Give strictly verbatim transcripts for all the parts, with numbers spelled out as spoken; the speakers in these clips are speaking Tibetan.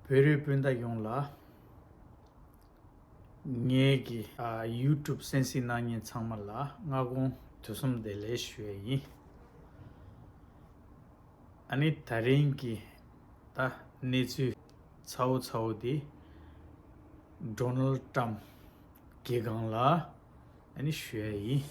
བོད་རིགས་སྤུན་ཟླ་ཡོངས་ལ། ངེད་ཀྱི་ཨ་ཡུ་ཊུབ་གསན་གཟིགས་གནང་མཁན་ཚང་མ་ལ་སྔ་དགོང་དུས་གསུམ་བདེ་ལེགས་ཞུ་ཡས་ཡིན། ཨ་ནི་ད་རིང་གི་ད་གནས་ཚུལ་ཚ་བོ་ཚ་བོ་དེ། ཌོ་ནལ་ཌི་ཊམ་གི་སྒང་ལ་ཨ་ནི་ཞུ་ཡས་ཡིན།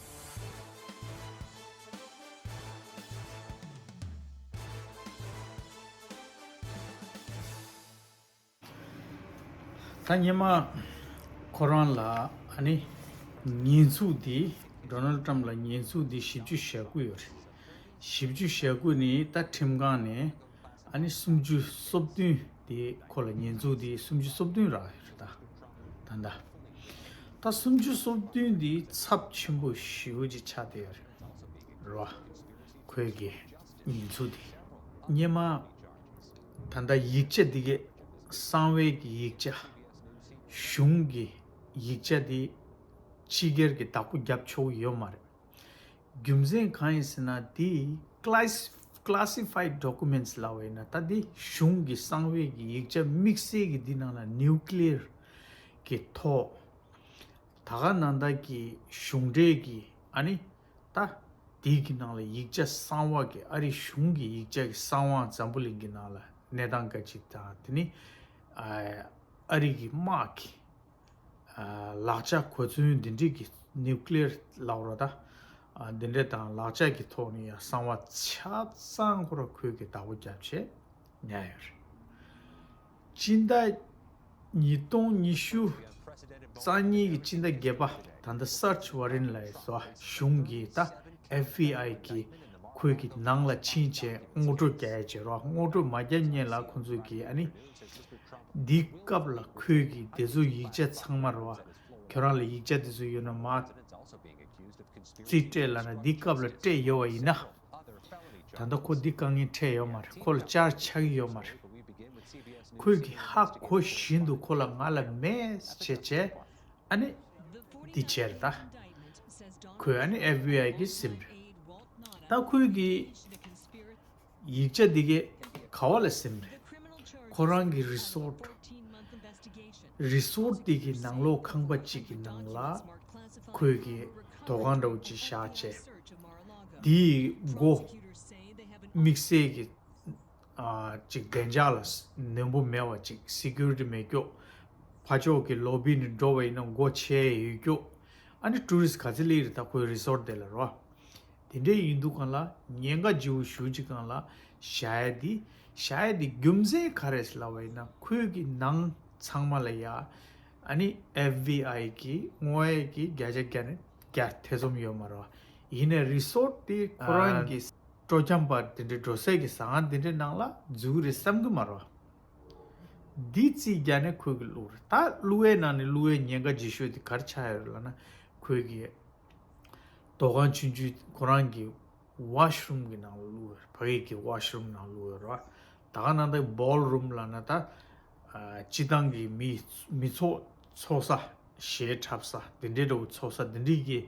ད་སྔོན་མ་ཁོ་རང་ལ་ཨ་ནི་ཉེས་འཛུགས་འདི། ཌོ་ནལ་ཌི་ཊམ་ལ་ཉེས་འཛུགས་འདི་བཞི་བཅུ་ཞེ་དགུ་ཡོད་རེད། བཞི་བཅུ་ཞེ་དགུ་ནི་ད་ཁྲིམས་ཁང་ནས་ཨ་ནི་སུམ་ཅུ་སོ་བདུན་དེ་ཁོ་ལ་ཉེས་འཛུགས་དེ་སུམ་ཅུ་སོ་བདུན་རག་ཡོད་རེད་ད། ད་ད་ད་སུམ་ཅུ་སོ་བདུན་དེ་ཚབས་ཆེན་པོ་ཞེ་པོ་ཅིག་ཆགས་བསྡད་ཡོད་རེད་རོ། ཁོའི་གི་ཉེས་འཛུགས་དེ་སྔོན་མ་ད་ད་ཡིག་ཆ་དེ་གའི་གསང་བའི་གི་ཡིག་ཆ། གཞུང་གི་ཡིག་ཆ་དེ་ཕྱི་རྒྱལ་གྱི་བདག་པོ་རྒྱབ་ཆོག་ཡོད་མ་རེད། རྒྱུ་མཚན་གང་ཡིན་ཟེར་ན་དེ་class- classified documents ལབ་པ་ཡིན་ན་ད་དེ་གཞུང་གི་གསང་བའི་གི་ཡིག་ཆ་དམིགས་བསལ་གྱི་འདི་ནང་ལ་ནིའུ་ཀི་ལི་ཡར་གི་ཐོག་ད་ག་ནང་ད་གི་གཞུང་འབྲེལ་གྱི་ཨ་ནི་ད་དེའི་གི་ནང་ལ་ཡིག་ཆ་གསང་བ་གི་ཨ་རི་གཞུང་གི་ཡིག་ཆ་གི་གསང་བ་འཛམ་བུ་གླིང་གི་ནང་ལ་གནས་སྟངས་ག་ཅིག་དང་དེ་ནི་ཨ་རི་གི་དམག་གི་ལག་ཆ་གོ་མཚོན་འདི་འདྲས་ཀྱི་ནིའུ་ཀི་ལི་ཡར་ལབ་རོ་ད། འདི་འདྲས་དང་ལག་ཆ་གི་ཐོག་ནས་ཡང་གསང་བ་ཆ་ཚང་ཁོ་ར་ཁོས་ཀྱི་བདག་པོ་རྒྱབ་བྱས་ཉར་ཡོད་རེད། སྤྱི་ཟླ་ཉིས་སྟོང་ཉི་ཤུ་རྩ་གཉིས་ཀྱི་སྤྱི་ཟླ་བརྒྱད་པ་ད་ལྟ་སར་ཆི་ཝ་རན་ལབ་ཡས་སོ་གཞུང་གི་ད་ཨེཕ་བི་ཨའི་གི་ཁོས་ཀྱི་ནང་ལ་ཕྱིན་བྱས་ངོ་སྤྲོད་རྒྱག་ཡས་བྱས་རོ། ངོ་སྤྲོད་མ་རྒྱག་སྔོན་ལ་ཁོང་ཚོས་ཀྱི་ཨ་ནི། འདི་སྐབས་ལ་ཁོས་ཀྱི་དེ་ཚོ་ཡིག་ཆ་ཚང་མ་རེད་བ། ཁྱོད་རང་ལ་ཡིག་ཆ་དེ་ཚོ་ཡོད་ན་མ་རྩིས་སྤྲད་ལབ་ན་འདི་སྐབས་ལ་སྤྲད་ཡོད་བ་ཡིན་ན། ད་ལྟ་ཁོ་འདི་དཀའ་ངལ་འཕྲད་ཡོད་མ་རེད། ཁོ་ལ་བཅར་ཆགས་ཀྱི་ཡོད་མ་རེད། ཁོས་ཀྱི་ཧ་གོ་བཞིན་དུ་ཁོ་ལ་ང་ལ་མེད་བྱས་བྱས་ཨ་ནི་འདི་བྱས་རེད་ད། ཁོས་ཨ་ནི་ཨེཕ་བི་ཨའི་གི་ཟིན་རེད། ད་ཁོས་ཀྱི་ཡིག་ཆ་འདི་གའི་ག་བ་ལ་ཟིན་རེད། ཁོ་རང་གི་རི་སོར་ཊི། རི་སོར་ཊི་འདི་གི་ནང་ལོགས་ཁང་པ་གཅིག་གི་ནང་ལ་ཁོས་ཀྱི་དོ་ཁང་འདྲ་བོ་ཅིག་བཞག་བྱས། འདིའི་སྒོ་དམིགས་བསལ་གྱི་ཨ་ཅིག་བདེ་འཇགས་ལ་ནན་པོ་མེད་པ་ཅིག་སི་ཀུ་རི་ཊི་མེད་ཀྱོག་ཕར་ཕྱོགས་ཀྱི་ལོ་བི་ནས་འགྲོ་བ་ཡིན་ན་སྒོ་ཕྱེ་ཡོད་ཀྱོག་ཨ་ནི་ཊུ་རི་སི་ག་ཚོད་སླེབས་རེད་ད་ཁོའི་རི་སོར་ཊི་དེ་ལ་རོ། དེ་འདྲའི་ཡིན་དུས་སྒང་ལ་ཉེན་ཁ་ལྗིད་པོ་ཞེ་པོ་ཅིག་སྒང་ལ་བཞག་ཡ་དེ། བཞག་ཡ་དེ་རྒྱུ་མཚན་ག་རེ་ལབ་པ་ཡིན་ན་ཁོའི་གི་ནང་ཚང་མ་ལ་ཡ་ཨ་ནི་ཨེཕ་བི་ཨའི་གི་དངོས་ཡོད་ཀྱི་བརྒྱ་ཆ་བརྒྱ་ནས་བརྒྱ་ཐེ་ཚོམ་ཡོད་མ་རེད་བ། ཡིན་ནའི་རི་སོར་ཊི་དེ་ཁོ་རང་གི་སྤྲོ་འཆམ་པ་དེ་འདྲའི་འགྲོ་སའི་གི་ཟ་ཁང་དེ་འདྲའི་ནང་ལ་འཛུལ་གི་རེད་བསམ་གི་མ་རེད་བ། འདི་རྩིས་རྒྱག་ནས་ཁོས་གི་བླུགས་རེད། ད་བླུགས་ཡའི་ནང་ནས་བླུགས་ཡའི་ཉེན་ཁ་ལྗིད་ཤོས་དེ་ག་རེ་ཆགས་ཡོད་རེད་ལབ་ན། ཁོས་གི་དོ་ཁང་ཆུང་ཆུང་ཁོ་རང་གི་ཝ་ཤ་རུམ་གི་ནང་ལ་བླུགས་ཡོད་རེད། ཕ་གི་གི་ཝ་ཤ་རུམ་ནང་བླུགས་ཡོད་རེད་བ། ད་ག་ནང་ད་བོལ་རུམ་ལབ་ན་ད་ཨ་སྤྱི་བཏང་གི་མི་མི་ཚོགས་ཚོགས་ས་གཞས་འཁྲབ་ས་དེ་འདྲའི་འདྲ་བོ་ཚོགས་ས་དེ་འདྲའི་གི་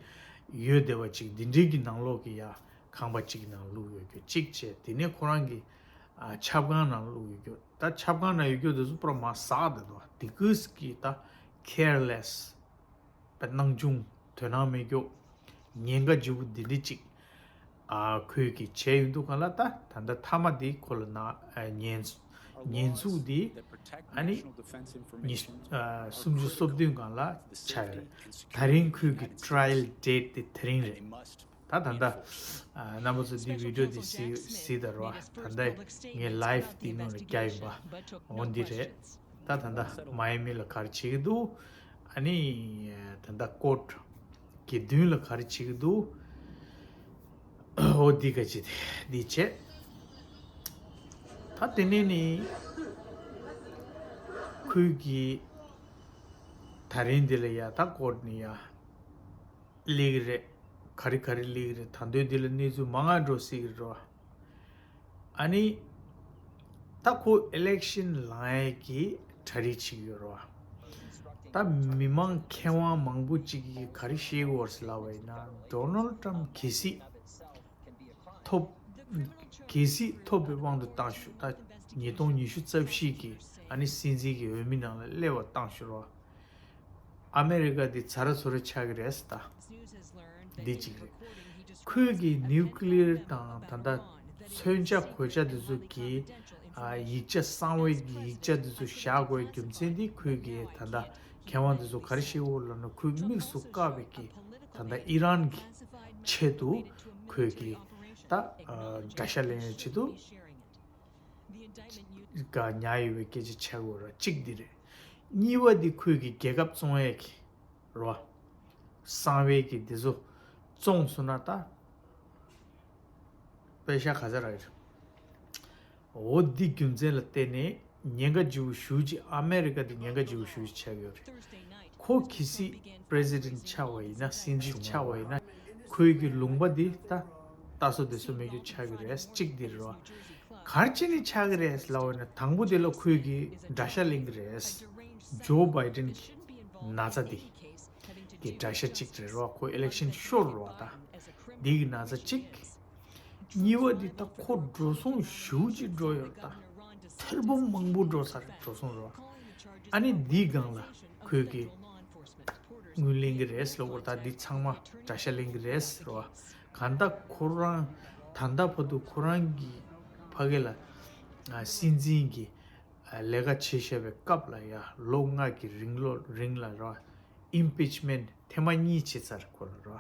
ཡོད་བསྡད་པ་ཅིག་དེ་འདྲའི་གི་ནང་ལོགས་གི་ཡ་ཁང་པ་ཅིག་གི་ནང་བླུགས་ཡོད་རྒྱུ་གཅིག་བྱས། དེ་ནས་ཁོ་རང་གི་ཨ་ཆབ་ཁང་ནང་བླུགས་ཡོད་རྒྱུ། ད་ཆབ་ཁང་ནང་ཡོད་རྒྱུ་དེ་ཚོ་པུ་ར་མར་ཟག་བསྡད་འདུག་དེ་གིས་ཀྱི་ད་ཁེར་ལེ་སི་པ་སྣང་ཆུང་དོ་སྣང་མེད་རྒྱུ། ཉེན་ཁ་ལྗིད་པོ་འདི་འདྲ་ཅིག་ཨ་ཁོས་ཀྱི་བྱས་ཡོད་འདུག་ག་ལ། ད་ད་ལྟ་མཐའ་མ་དེ་ཁོ་ལ་ན་ཨ་ཉེན་ཉེན་འཛུགས་དེ་ཨ་ནི་ཉི་ཨ་སུམ་ཅུ་སོ་བདུན་སྒང་ལ་ཆགས་ཡོད་རེད། ད་རིང་ཁོས་ཀྱི་ཊ་ར་ཡལ་ཌེ་ཊི་དེ་དེ་རིང་རེད། ད་ད་ལྟ་ཨ་རྣམ་པ་ཚོ་འདི་བི་ཌི་ཡོ་འདི་གཟིགས་གཟིགས་དང་རོ། ད་ལྟ་ངས་ལའེབ་འདི་ནང་ལ་རྒྱག་ཡིན་པ་འོ་འདི་རེད། ད་ད་ལྟ་མ་ཡ་མི་ལ་ག་རེ་བྱེད་ཀྱི་འདུག་ཨ་ནི་ད་ལྟ་ཀོར་ཊི་གི་མདུན་ལ་ག་རེ་བྱེད་ཀྱི་འདུག་འོ་འདི་ག་ཅི་འདི་བྱས། ད་དེ་ནས་ནི་ཁོས་ཀྱི་ད་རིང་འདི་ལ་ཡ་ད་ཀོར་ཊི་ནས་ཡ་སླེབས་ཀྱི་རེད། ག་རེ་ག་རེ་སླེབས་ཀྱི་རེད། ད་དུང་འདི་ལ་གནས་ཚུལ་མང་ང་འགྲོ་སྲིད་ཀྱི་རེད་བ། ཨ་ནི་ད་ཁོ་ཨི་ལེག་ཤན་ལངས་ཡས་ཀྱི་གྲ་སྒྲིག་བྱེད་ཀྱི་ཡོད་རེད་བ། ད་མི་མང་མཁས་དབང་མང་པོ་ཅིག་གིས་ག་རེ་བཤད་ཀྱི་ཡོད་རེད་ལབ་པ་ཡིན་ན། ཌོ་ནལ་ཊམ་གལ་སྲིད་ཐོབ་གལ་སྲིད་ཐོབ་པའི་དབང་དུ་བཏང་ཞུ། ད་ཉིས་སྟོང་ཉི་ཤུ་རྩ་བཞི་གི་ ཨ་ནི་སྲིད་འཛིན་གྱི་འོས་མི་ནང་ལ་སླེབས་པ་བཏང་ཤོར་བ། ཨ་མེ་རི་ཀ་འདི་ཚ་ར་ཚུ་ར་ཆགས་ཀྱི་རེད་ད། འདི་གཅིག་རེད། ཁོས་ཀྱི་ནིའུ་ཀི་ལི་ཡར་དང་ད་ལྟ་མཚོན་ཆ་གོད་ཆ་འདི་ཚོ་གི་ཨ་ཡིག་ཆ་གསང་བའི་གི་ཡིག་ཆ་འདི་ཚོ་བཞག་དགོས་རྒྱུ་མཚན་འདི་ཁོས་ཀྱི་ད་ལྟ་མཁས་དབང་འདི་ཚོ་ག་རེ་བཤད་འོ་ལབ་ན། ཁོས་དམིགས་སུ་བཀར་བའི་གི་ད་ལྟ་ཨི་རན་གྱི་ཆེད་དུ་ཁོས་ཀྱི་ད་ཨ་དགྲ་ཤ་ལེན་ཡའི་ཆེད་དུ་ག་ཉར་ཡོད་པའི་སྐད་ཆ་ཆགས་ཡོད་ར། གཅིག་འདི་རེད། གཉིས་པ་འདི་ཁོས་ཀྱི་རྒྱལ་ཁབ་བཙོང་ཡས་ཀྱི་རོ། གསང་བའི་གི་འདི་ཚོ་བཙོང་སོང་ན་ད་པེ་ཤ་ག་ཚོད་རག་གི་རེད། འོ་འདི་རྒྱུ་མཚན་ལ་བརྟེན་ནས་ཉེན་ཁ་ལྗིད་པོ་ཞེ་པོ་ཅིག་ཨ་མེ་རི་ཀ་འདི་ཉེན་ཁ་ལྗིད་པོ་ཞེ་པོ་ཅིག་ཆགས་ཡོད་རེད། ཁོ་གལ་སྲིད་པི་རེ་སི་ཌེན་ཊི་ཆགས་པ་ཡིན་ན། སྲིད་འཛིན་ཆགས་པ་ཡིན་ན། ཁོའི་གི་ལུང་པ་འདི་ད་ལྟ་སོ་བདེ་སོ་མེད་རྒྱུ་ཆགས་ཀྱི་རེད། གཅིག་འདི་རེད་བ། ག་རེ་བྱས་ནས་ཆགས་ཀྱི་རེད་ལབ་པ་ཡིན་ན། དང་པོ་དེ་ལ་ཁོས་ཀྱི་དགྲ་ཤ་ལེན་གྱི་རེད། ཇོ་བྷའི་ཌེན་གྱི་ན་ཚ་འདི་གི་དགྲ་ཤ་གཅིག་རེད་བ། ཁོ་ཨི་ལེག་ཤན་ཤོར་རེད་བ། ད་འདི་གི་ན་ཚ་གཅིག་གཉིས་པ་འདི་ད་ཁོ་འགྲོ་སོང་ཞེ་པོ་ཅིག་འགྲོ་ཡོད་རེད། ད་ཐེར་འབུམ་མང་པོ་འགྲོ་ཚར་རེད། འགྲོ་སོང་རེད་བ། ཨ་ནི་འདིའི་སྒང་ལ་ཁོས་ཀྱི་དངུལ་ལེན་གྱི་རེད་ལབ་དགོས་རེད། ད་འདི་ཚང་མ་དགྲ་ཤ་ལེན་གྱི་རེད་ཟེར་བ། གང་ལྟར་ཁོ་རང་ད་ལྟ་བར་དུ་ཁོ་རང་གི་ཕ་གི་ལ་ཨ་སྲིད་འཛིན་གྱི་ཨ་ལས་ཀ་བྱེད་བཞིན་པའི་སྐབས་ལ་ཡ་ལོ་ལྔ་གི་རིང་ལོ་རིང་ལ་རེད་བ། ཨིམ་པིཆ་མེན་ཊི་ཐེངས་མ་གཉིས་བྱས་ཚར་ཁོ་ལ་རེད་བ།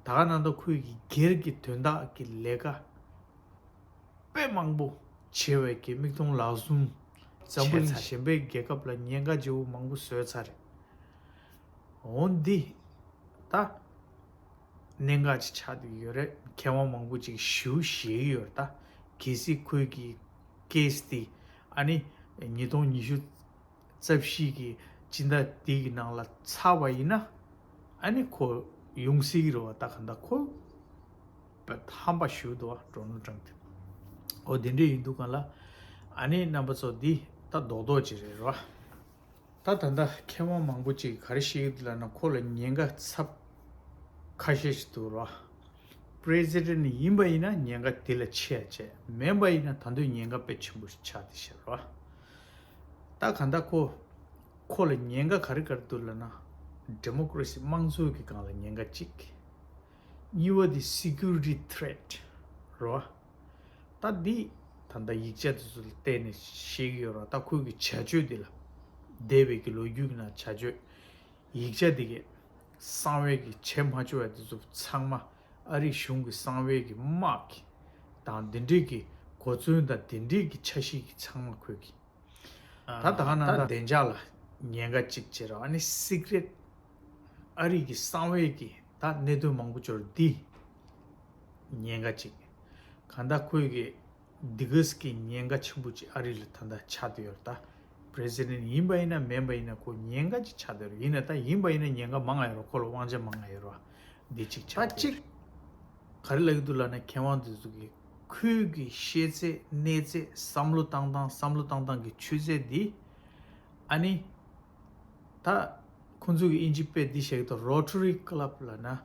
ད་ག་ནང་དུ་ཁོས་ཀྱི་སྒེར་གྱི་དོན་དག་གི་ལས་ཀ་དཔེ་མང་པོ་བྱས་པའི་གི་མིག་མཐོང་ལག་ཟུང་། འཛམ་བུ་གླིང་བྱས་ཚར། གཞན་པའི་རྒྱལ་ཁབ་ལ་ཉེན་ཁ་ལྗིད་པོ་མང་པོ་བཟོས་ཚར་རེད། འོ་འདི་ད་གནད་འགག་ཅིག་ཆགས་བསྡད་ཡོད་རེད། མཁས་དབང་མང་པོ་ཅིག་ཞེ་པོ་ཞེད་ཀྱི་ཡོད་རེད། ད་གལ་སྲིད་ཁོས་ཀྱི་ཀེ་སི་འདི་ཨ་ནི་ཉིས་སྟོང་ཉི་ཤུ་རྩ་བཞི་གི་སྤྱི་ཟླ་འདི་གི་ནང་ལ་ཚར་བ་ཡིན་ན། ཨ་ནི་ཁོ་ཡོང་སྲིད་ཀྱི་རེད་བ། ད་ག་འདྲ་ཁོ་དཔེ་ཧམ་པ་ཞེ་པོ་འདུག་བ། ཌོ་ནལ་ཊམ་ཕ་དེ། འོ་དེ་འདྲ་ཡིན་དུས་སྒང་ལ་ཨ་ནི་རྣམ་པ་ཚོ་འདི་ད་རྡོག་རྡོག་ཅིག་རེད་རེད་བ། ད་ད་ལྟ་མཁས་དབང་མང་པོ་ཅིག་ག་རེ་བཤད་ཀྱི་འདུག་ལབ་ན། ཁོ་ལ་ཉེན་ཁ་ཚབས་ཁ་ཤས་ཤིག་འདུག་རེད་བ། པི་རེ་སི་ཌེན་ཊི་ཡིན་པ་ཡིན་ན་ཉེན་ཁ་དེ་ལ་ཆེ་ཡ་ཆེ། མིན་པ་ཡིན་ན་ད་དུང་ཉེན་ཁ་དཔེ་ཆེན་པོ་ཞིག་ཆགས་བསྡད་ཤག་རེད་བ། ད་གང་ལྟར་ཁོ་ཁོ་ལ་ཉེན་ཁ་ག་རེ་ག་རེ་འདུག་ལབ་ན། ཌི་མོ་ཀི་རེ་སི་དམངས་གཙོ་གི་སྒང་ལ་ཉེན་ཁ་གཅིག་གཉིས་པ་དེ་སི་ཀུ་རི་ཊི་ཐི་རེ་ཊི་རེད་བ། ད་འདི་ད་ལྟ་ཡིག་ཆ་དེ་ཚོ་ལ་བལྟས་ནས་ཤེས་ཀྱི་ཡོད་རེད་བ། ད་ཁོའི་གི་བྱ་སྤྱོད་དེ་ལ། འདས་པའི་གི་ལོ་རྒྱུས་ཀྱི་ནང་བྱ་སྤྱོད། ཡིག་ཆ་དེ་གའི་གསང་བའི་གི་བྱེད་མ་བཅུག་པ་དེ་ཚོ་ཚང་མ་ཨ་རིའི་གཞུང་གི་གསང་བའི་གི་དམག་གི་དང་དེ་འདྲའི་གི་གོ་མཚོན་དང་དེ་འདྲའི་གི་འཆར་གཞི་གི་ཚང་མ་ཁོས་གི། ད་ད་ག་ནང་ད་བདེ་འཇགས་ལ་ཉེན་ཁ་གཅིག་བྱེད་ར། ཨ་ནི་སི་ཀི་རེ་ཊི་ཨ་རི་གི་གསང་བའི་གི་ད་གནད་དོན་མང་པོ་ཅིག་འདི་ཉེན་ཁ་གཅིག་གང་ལྟར་ཁོས་གི་འདི་གས་ཀྱི་ཉེན་ཁ་ཆེན་པོ་ཅིག་ཨ་རི་ལ་ད་ལྟ་ཆགས་བསྡད་ཡོད་རེད། ད་པི་རེ་སི་ཌེན་ཊི་ཡིན་པ་ཡིན་ན་མིན་པ་ཡིན་ན་ཁོ་ཉེན་ཁ་ཅིག་ཆགས་བསྡད་ཡོད་རེད། ཡིན་ན་ད་ཡིན་པ་ཡིན་ན་ཉེན་ཁ་མང་ང་ཡོད་རེད། ཁོ་ལ་དབང་ཆ་མང་ང་ཡོད་རེད། འདི་གཅིག་ཆགས་ད་གཅིག་ག་རེ་ལབ་ཀྱི་འདུག་ལབ་ན། མཁས་དབང་དེ་ཚོ་གིས་ཁོའི་གི་ཤེས་ཚད་གནས་ཚད་བསམ་བློ་བཏང་སྟངས་བསམ་བློ་བཏང་སྟངས་ཀྱི་ཆུ་ཚད་འདི་ཨ་ནི་ད་ཁོང་ཚོ་གི་ཨིན་ཇི་པས་འདི་བཤད་ཀྱི་འདུག་རོ་ཊ་རི་ཀ་ལབ་ལབ་ན།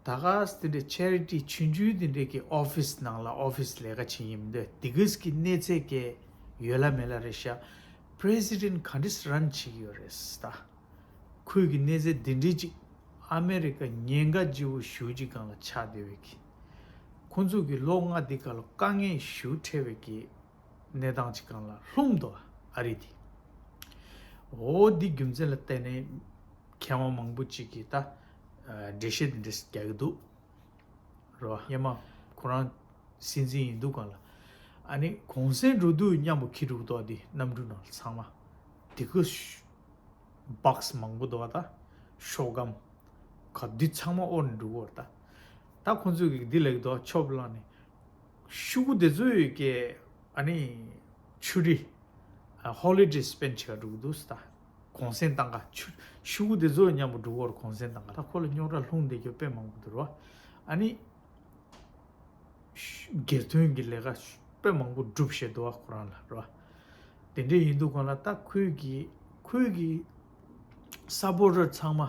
ད་ག་དེ་འདྲའི་ཆེ་རི་ཊི་ཆུང་ཆུང་དེ་འདྲའི་གི་ཨོ་ཕི་སི་ནང་ལ་ཨོ་ཕི་སི་ལས་ཀ་བྱེད་ཡིན་མི་འདུག་འདི་གས་ཀྱི་གནས་ཚད་ཀྱི་ཡོད་ལ་མེད་ལ་རེད་ཤག་པི་རེ་སི་ཌེན་ཊི་ག་འདྲས་རན་བྱེད་ཀྱི་ཡོད་རེད་ད། ཁོས་ཀྱི་གནས་ཚད་འདི་འདྲའི་ཅིག་ཨ་མེ་རི་ཀ་ཉེན་ཁ་ལྗིད་པོ་ཞེ་པོ་ཅིག་སྒང་ལ་ཆགས་བསྡད་པའི་གི། ཁོང་ཚོ་གི་ལོ་ལྔ་འདི་སྒང་ལ་དཀའ་ངལ་ཞེ་པོ་འཕྲད་པའི་གི་གནས་སྟངས་ཅིག་སྒང་ལ་ལྷུང་འདུག་ཨ་རི་དེ། འོ་འདི་རྒྱུ་མཚན་ལ་བརྟེན་ནས་མཁས་དབང་མང་པོ་ཅིག་གིས་ད་ཨ་འགྲེལ་བཤད་འདི་འདྲ་རྒྱག་གི་འདུག་རེད་བ། སྔོན་མ་ཁོ་རང་སྲིད་འཛིན་ཡིན་དུས་སྒང་ལ་ཨ་ནི་གུང་སེང་འགྲོ་དུས་མཉམ་པོ་འཁྱེར་འགྲོ་གི་འདུག་འདི་གནམ་གྲུ་ནང་ལ་ཚང་མ། དེ་གི་བྷོག་སི་མང་པོ་འདུག་བ། ད་ཤོག་སྒམ་ག་འདི་ཚང་མ་དབོར་ནས་འགྲོ་གི་ཡོད་རེད། ད་ད་ཁོང་ཚོས་གི་འདི་ལབ་ཀྱི་འདུག་ཆོབ་ལངས་ནས་ཤུ་གུ་དེ་ཚོ་ཡོད་ཀྱི་ཨ་ནི་ཆུ་རི་ཨ་ཧོ་ལི་ཌེ་སི་པེན་ཌི་བྱེད་ག་འགྲོ་གི་འདུག་ད་གུང་སེང་བཏང་ག་ཆུ་ཤུ་གུ་དེ་ཚོ་མཉམ་པོ་འགྲོ་གི་ཡོད་རེད། གུང་སེང་བཏང་ག་ད་ཁོ་ལ་རྙོག་དྲ་ལྷུང་བསྡད་རྒྱུ་དཔེ་མང་པོ་འདུག་རེད་བ། ཨ་ནི། སྒེར་དོན་གྱི་ལས་ཀ་དཔེ་མང་པོ་སྒྲུབ་བཞིན་འདུག་བ་ཁོ་རང་ལ་རེད་བ། དེ་འདྲ་ཡིན་དུས་སྒང་ལ་ད་ཁོས་ཀྱི་ཁོས་ཀྱི་སཔོར་ཊར་ཚང་མ་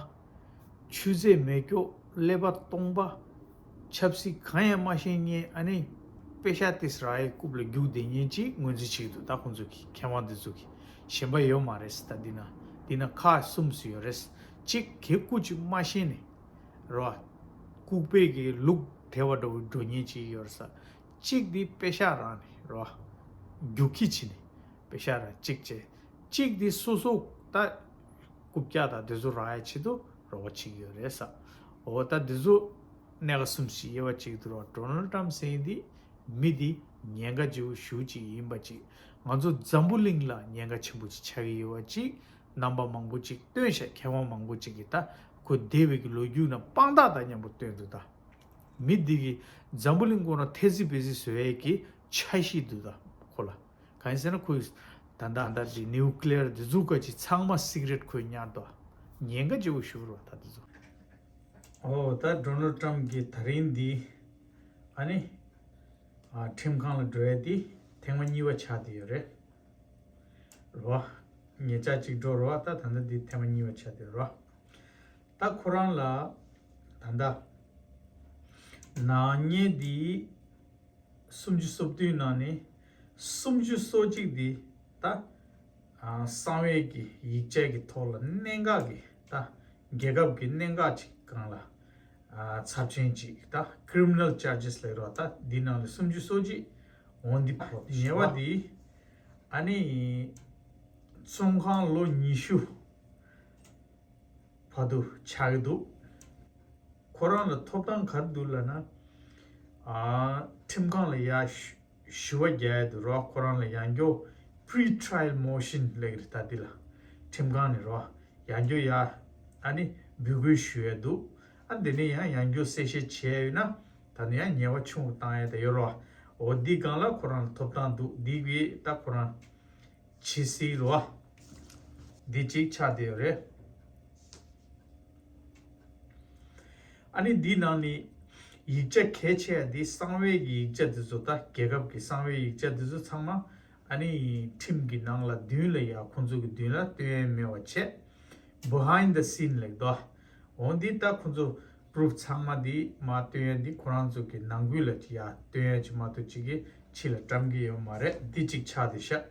ཆུ་ཚོད་མེ་སྒྱོགས་ཀླད་པ་སྟོང་པ་ཆབ་སྲིད་གང་ཡང་མ་ཤེས་མཁན་ཨ་ནི་ པེ་ཤ་ཏིས་ར་ཡི་རྐུབ་ལ་རྒྱུག་བསྡད་མཁན་ཅིག་ངོས་འཛིན་བྱེད་ཀྱི་འདུག་ད་ཁོང་ཚོ་གི་མཁས་དབང་འདི་ཚོ་གི་གཞན་པ་ཡོད་མ་རེད། ད་འདི་ན་འདི་ན་ཁག་གསུམ་ཙམ་ཡོད་རེད། གཅིག་གི་རྐུ་ཅིག་མ་ཤེས་ནས་རོ། ལྐུགས་པའི་གི་ལུག་དེ་བ་འགྲོ་འགྲོ་མཁན་ཅིག་ཡོད་རེད་ས། གཅིག་འདི་པེ་ཤ་རང་ནས་རོ། རྒྱུག་ཁྱི་བྱས་ནས་པེ་ཤ་རང་གཅིག་བྱས། གཅིག་འདི་སོ་སོ་ད་རྐུབ་བཀྱག་དང་དེ་ཚོ་རག་ཡ་ཆེད་དུ་རོགས་བྱེད་ཀྱི་ཡོད་རེད་ས། འོ་ད་དེ་ཚོ་གནད་འགག་གསུམ་ཞིག་དབྱེ་བ་གཅིག་ཏུ་རོ། ཌོ་ནལ་ཊམ་ཟེར་མཁན་འདི་མི་འདི་ཉེན་ཁ་ཆེ་བོ་ཞེ་པོ་ཅིག་ཡིན་པ་ཅིག་ང་ཚོ་འཛམ་བུ་གླིང་ལ་ཉེན་ཁ་ཆེན་པོ་ཅིག་ཆགས་ཀྱི་ཡོད་པ་ཅིག་རྣམ་པ་མང་པོ་ཅིག་སྟོན་ཤག་མཁས་དབང་མང་པོ་ཅིག་གིས་ད་ཁོ་འདས་པའི་གི་ལོ་རྒྱུས་ནང་དཔང་རྟགས་དང་མཉམ་པོ་སྟོན་འདུག་ད་མི་འདི་གིས་འཛམ་བུ་གླིང་སྐོར་ལ་ཐེ་ཚི་བེ་ཚི་བཟོ་ཡས་ཀྱི་འཆར་གཞི་འདུག་ད་ཁོ་ལ། གང་ཡིན་ཟེར་ན་ཁོས་ད་ལྟ་ད་ལྟ་འདི་ནིའུ་ཀི་ལི་ཡར་འདི་ཚོ་ག་ཅིག་ཚང་མ་སི་ཀི་རེཊ་ཁོས་ཉར་འདུག་ཉེན་ཁ་ཆེ་བོ་ཞེ་པོ་རེད་ད་འདི་ཚོ། ཨོ་ད་ཌོ་ནལ་ཊམ་གྱི་ད་རིང་འདི་ཨ་ནི་ཨ་ཁྲིམས་ཁང་ལ་འགྲོ་ཡ་འདི་ཐེངས་མ་གཉིས་པ་ཆགས་བསྡད་ཡོད་རེད། རོ། ཉེ་ཆར་གཅིག་འགྲོ་རོ་ད་ད་ལྟ་འདི་ཐེངས་མ་གཉིས་པ་ཆགས་བསྡད་རོ། ད་ཁོ་རང་ལ་ད་ལྟ་ནག་ཉེས་འདི་སུམ་ཅུ་སོ་བདུན་ནང་ནས་སུམ་ཅུ་སོ་གཅིག་འདི་ད་ཨ་གསང་བའི་གི་ཡིག་ཆ་གི་ཐོག་ལ་གནད་འགག་གི་ད་རྒྱལ་ཁབ་ཀྱི་གནད་འགག་ཅིག་སྒང་ལ་ཨ་ཚབས་ཆེན་ཅིག་ད་criminal charges ལབ་རོགས་ད་འདི་ནང་ལ་སུམ་ཅུ་སོ་གཅིག་འོང་འདི་ཉེས་པ་འདི་ཨ་ནི་བཙོན་ཁང་ལོ་ཉི་ཤུ་བར་དུ་ཆགས་ཀྱི་འདུག་ཁོ་རང་ལ་ཐོབ་ཐང་ག་རེ་འདུག་ལབ་ན། ཨ་ཁྲིམས་ཁང་ལ་ཡ་ཞུ་ཞུ་བ་རྒྱག་ཡ་འདུག་རོགས། ཁོ་རང་ལ་ཡང་སྐྱོ་pre trial motion ལབ་ཀྱི་རེད་ད་འདི་ལ། ཁྲིམས་ཁང་ནས་རོགས་ཡང་སྐྱོ་ཡ་ཨ་ནི་འབོད་སྐུལ་ཞུ་ཡ་འདུག་ཨ་འདི་ནས་ཡང་ཡང་སྐྱོ་གསལ་བཤད་བྱས་ཡོད་ན་ད་ནི་ཡང་ཉེས་པ་ཆུང་རུ་བཏང་ཡ་ད་ཡོད་རོགས། འོ་འདི་སྒང་ལ་ཁོ་རང་ལ་ཐོབ་ཐང་འདུག་འདི་གི་ད་ཁོ་རང་། ཇི་སི་རོ། འདི་གཅིག་ཆགས་བསྡད་ཡོད་རེད། ཨ་ནི་འདི་ནང་ནས་ཡིག་ཆ་གལ་ཆེ་བ་འདི་གསང་བའི་གི་ཡིག་ཆ་འདི་ཚོ་ད་རྒྱལ་ཁབ་ཀྱི་གསང་བའི་ཡིག་ཆ་འདི་ཚོ་ཚང་མ་ཨ་ནི་ཁྲིམས་ཀྱི་ནང་ལ་མདུན་ལ་ཡ་ཁོང་ཚོ་གི་མདུན་ལ་སྟོན་ཡས་མེད་པ་བྱས། Behind the scene ལབ་དོ། འོ་འདི་ད་ཁོང་ཚོ་པུ་རུབ་ཚང་མ་འདི་མ་སྟོན་ཡ་འདི་ཁོ་རང་ཚོ་གི་ནང་ཁུལ་ལ་ཡ་སྟོན་ཡ་ཅིག་མ་གཏོགས་ཅིག་གི་ཕྱི་ལ་བཀྲམ་གི་ཡོད་མ་རེད། འདི་གཅིག་ཆགས་བསྡད་ཤག་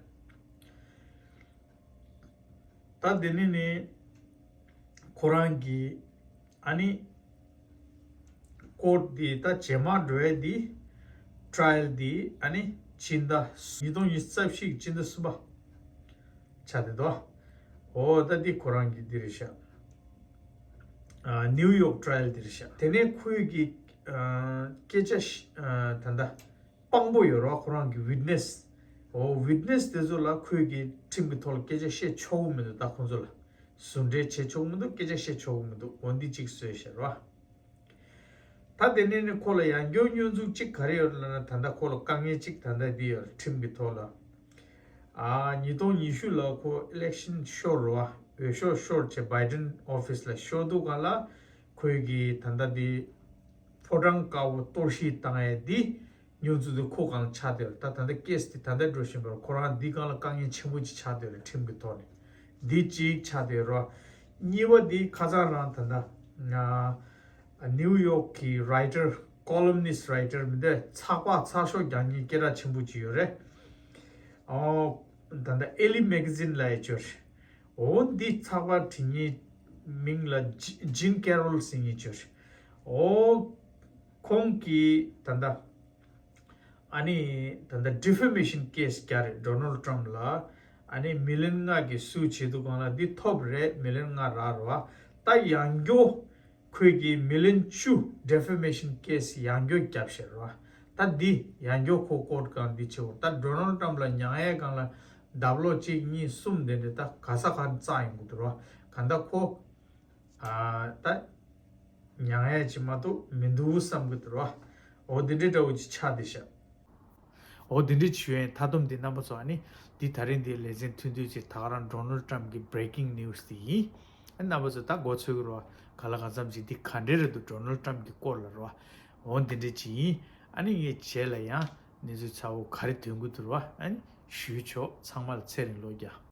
ད་དེ་ནས་ནི་ཁོ་རང་གི་ཨ་ནི་ཀོར་ཊི་འདི་ད་རྗེས་མ་འགྲོ་ཡ་འདི་ཊ་ར་ཡལ་འདི་ཨ་ནི་སྤྱི་ཟླ་ཉིས་སྟོང་ཉི་ཤུ་རྩ་བཞི་གི་སྤྱི་ཟླ་གསུམ་པ་ཆགས་བསྡད་འདུག་འོ་ད་འདི་ཁོ་རང་གི་འདི་རེད་ཤག་ཨ་ནིའུ་ཡོག་ཊ་ར་ཡལ་འདི་རེད་ཤག་དེ་ནས་ཁོའི་གི་ཨ་སྐད་ཆ་ཤ་ཨ་ད་ལྟ། དཔང་པོ་ཡོད་རོགས། ཁོ་རང་གི་ཝིཊ་ནེ་སི། འོ་ཝིཊ་ནེ་སི་དེ་ཚོ་ལ་ཁོས་ཀྱི་ཁྲིམས་ཀྱི་ཐོག་ལ་སྐད་ཆ་བཤད་ཆོག་གི་མི་འདུག་ད་ཁོང་ཚོ་ལ་ཟུར་འབྲེལ་བྱེད་ཆོག་གི་མི་འདུག་སྐད་ཆ་བཤད་ཆོག་གི་མི་འདུག་འོ་འདི་གཅིག་བཟོས་ཤག་རོ། ད་དེ་ནས་ནི་ཁོ་ལ་ཡང་སྐྱོ་སྙོན་འཛུགས་གཅིག་ག་རེ་ཡོད་ལབ་ན་ད་ལྟ་ཁོ་ལ་དཀའ་ངལ་གཅིག་ད་ལྟ་འདི་ཡོད་ཁྲིམས་ཀྱི་ཐོག་ལ། ཨ་ཉིས་སྟོང་ཉི་ཤུ་ལ་ཁོ་ཨི་ལེག་ཤན་ཤོར་རོ། འོས་ཤོག་ཤོར་བྱས་བྷའི་ཌེན་ཨོ་ཕི་སི་ལ་ཤོར་དུས་སྒང་ལ་ཁོས་ཀྱི་ད་ལྟ་འདི་ཕོ་བྲང་དཀར་པོ་གཏོར་བཤིག་བཏང་ཡས་འདི། སྙོན་འཛུགས་དེ་ཁོ་སྒང་ལ་ཆགས་བསྡད་རེད། ད་ད་ལྟ་ཀེ་སི་དེ་ད་ལྟ་འགྲོ་བཞིན་པ་རེད། ཁོ་རང་འདི་སྒང་ལ་དཀའ་ངལ་ཆེན་པོ་ཅིག་ཆགས་བསྡད་རེད་ཁྲིམས་ཀྱི་ཐོག་ནས། འདི་གཅིག་ཆགས་བསྡད་རོ། གཉིས་པ་འདི་ཁ་སང་རང་ད་ལྟ་ང་ནིའུ་ཡོག་གི་རའི་ཊར་ཀོ་ལམ་ནིསི་རའི་ཊར་མི་འདི་ཚགས་པར་ཚགས་ཤོག་རྒྱག་མཁན་སྐད་གྲགས་ཆེན་པོ་ཅིག་ཡོད་རེད། ཨོ། ད་ལྟ་ཨེ་ལི་མེ་ག་ཛིན་ལབ་ཡས་ཅིག་ཡོད་རེད། འོ་འདི་ཚགས་པར་བྲིས་མཁན་མིང་ལ་ཇི་ཇིམ་ཀེ་རོལ་ཟེར་མཁན་ཅིག་ཡོད་རེད། འོ། ཁོང་གིས་ད་ལྟ་ཨ་ནི་ད་ལྟ་ཌི་ཕེ་མེ་ཤན་ཀེ་སི་རྒྱག་རེད་ཌོ་ནལ་ཊམ་ལ། ཨ་ནི་མི་ལན་ལྔ་གི་སུ་བྱེད་དུས་སྒང་ལ་འདི་ཐོབ་རེད་མི་ལན་ལྔ་རག་རེད་བ། ད་ཡང་སྐྱོ་ཁོས་ཀྱི་མི་ལན་བཅུ་ཌི་ཕེ་མེ་ཤན་ཀེ་སི་ཡང་སྐྱོ་བརྒྱབ་ཤག་རེད་བ། ད་འདི་ཡང་སྐྱོ་ཁོ་ཀོར་ཊི་སྒང་འདི་བྱེད་འོ་ད་ཌོ་ནལ་ཊམ་ལ་མྱངས་ཡས་སྒང་ལ་ལྡབ་ལོག་གཅིག་གཉིས་གསུམ་དེ་འདྲ་ད་ག་ས་ག་རྩ་ཡོང་གི་འདུག་རེད་བ། ག་ད་ཁོ། ཨ་ད། མྱང་ཡ་ཅིག་མ་གཏོགས་མི་འདུག་བསམ་གི་འདུག་ར། འོ་འདི་འདྲའི་འདྲ་བོ་ཅིག་ཆགས་བསྡད་ཤག་འོ་འདི་འདྲའི་ཆུ་ཡན་མཐའ་སྡོམ་འདི་རྣམ་པ་ཚོ་ཨ་ནི་འདི་ད་རིང་འདི་ལེ་ཚན་ཐུང་ཐུང་ཅིག་ད་ག་རང་ཌོ་ནལ་ཊམ་གི་བྷི་རེ་ཀིང་ནིའུ་སི་འདི་ཡིན། ཨ་རྣམ་པ་ཚོ་ད་མགོ་ཚོད་གི་རོ། ག་ལ་གང་འཚམ་ཅིག་འདི་ག་འདྲའི་རེད་འདུག་ཌོ་ནལ་ཊམ་གི་སྐོར་ལ་རོ། འོ་འདི་འདྲའི་ཅིག་ཡིན། ཨ་ནི་ངས་རྗེས་ལ་ཡང་གནས་ཚུལ་ཚ་བོ་ག་རེ་ཐོན་གི་འདུག་རོ། ཨ་ནི་ཞུས་ཆོག་ཚང་མ་ལ་ཚེ་རིང་ལོ་བརྒྱ།